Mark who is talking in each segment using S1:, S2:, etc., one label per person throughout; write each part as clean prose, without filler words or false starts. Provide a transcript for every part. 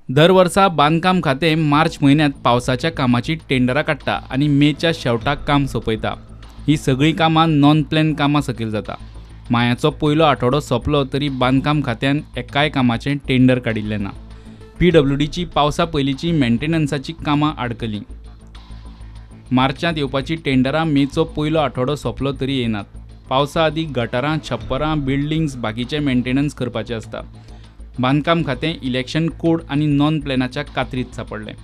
S1: दर वर्सा बांदकाम खातें मार्च म्हयन्यांत पावसाच्या कामाची टेंडरां काडटा आनी मेच्या शेवटाक काम सोंपयता. ही सगळीं कामां नॉन प्लॅन कामां सकयल जाता. मायाचो पयलो आठवडो सोंपलो तरी बांदकाम खात्यान एकाय कामाचें टेंडर काडिल्लें ना. पीडब्ल्यूडीची पावसा पयलींची मेंटेनन्साची कामां आडकलीं. मार्चांत येवपाची टेंडरां मेचो पयलो आठवडो सोंपलो तरी येनात. पावसा आदीं गटारां, छप्परां, बिल्डिंग्स बाकीचें मेंटेनन्स करपाचें आसता. बांदकाम खातें इलेक्शन कोड आनी नॉन प्लॅनाच्या कात्रीत सांपडलें.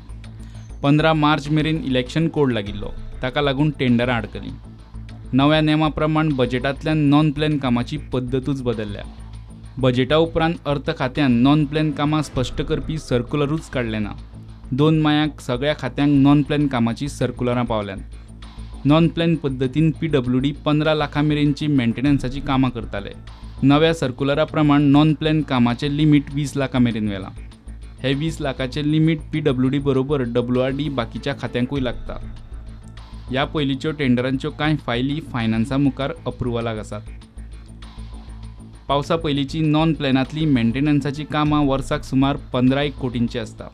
S1: 15 मार्च मेरेन इलेक्शन कोड लागिल्लो, ताका लागून टेंडरां आडकलीं. नव्या नेमा प्रमाण बजेटांतल्यान नॉन प्लॅन कामाची पद्दतूच बदल्ल्या. बजेटा उपरांत अर्थ खात्यान नॉन प्लॅन कामां स्पश्ट करपी सर्कुलरूच काडलें ना. 2 मायाक सगळ्या खात्यांक नॉन प्लॅन कामाची सर्कुलरां पावल्यांत. नॉन प्लॅन पद्दतीन पीडब्ल्यूडी 15 लाखां मेरेनची मेंटेनन्साची कामां करताले. नव्या सर्कुलरा प्रमाण नॉन प्लॅन कामाचें लिमीट 20 लाखां मेरेन व्हेलां. हे 20 लाखाचें लिमीट पीडब्ल्यूडी बरोबर डब्ल्यूआरडी बाकीच्या खात्यांकूय लागता. ह्या पयलींच्यो टेंडरांच्यो कांय फायली फायनान्सा मुखार अप्रुवलाक आसात. पावसा पयलींची नॉन प्लॅनांतली मेंटेनन्साची कामां वर्साक सुमार 15 कोटींची आसता.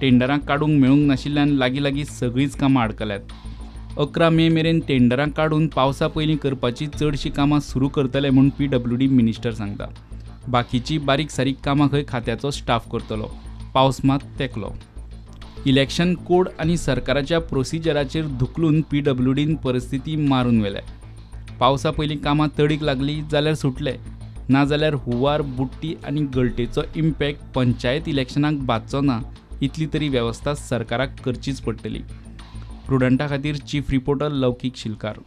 S1: टेंडरां काडूंक मेळूंक नाशिल्ल्यान लागीं लागीं सगळींच कामां आडकल्यांत. 11 मे मेरेन टेंडरां काडून पावसा पयलीं करपाची चडशीं कामां सुरू करतले म्हूण पीडब्ल्यूडी मिनिस्टर सांगता. बाकीची बारीक सारीक कामां खंय खात्याचो स्टाफ करतलो. पावस मात तेंकलो. इलेक्शन कोड आनी सरकाराच्या प्रोसिजराचेर धुकलून पीडब्ल्यूडीन परिस्थिती मारून व्हेल्या. पावसा पयलीं कामां तडीक लागली जाल्यार सुटले, नाजाल्यार हुंवार, बुट्टी आनी गळटेचो इम्पॅक्ट पंचायत इलेक्शनाक बादचो ना इतली तरी वेवस्था सरकाराक करचीच पडटली. प्रुडंटा खातीर चीफ रिपोर्टर लौकीक शिलकार.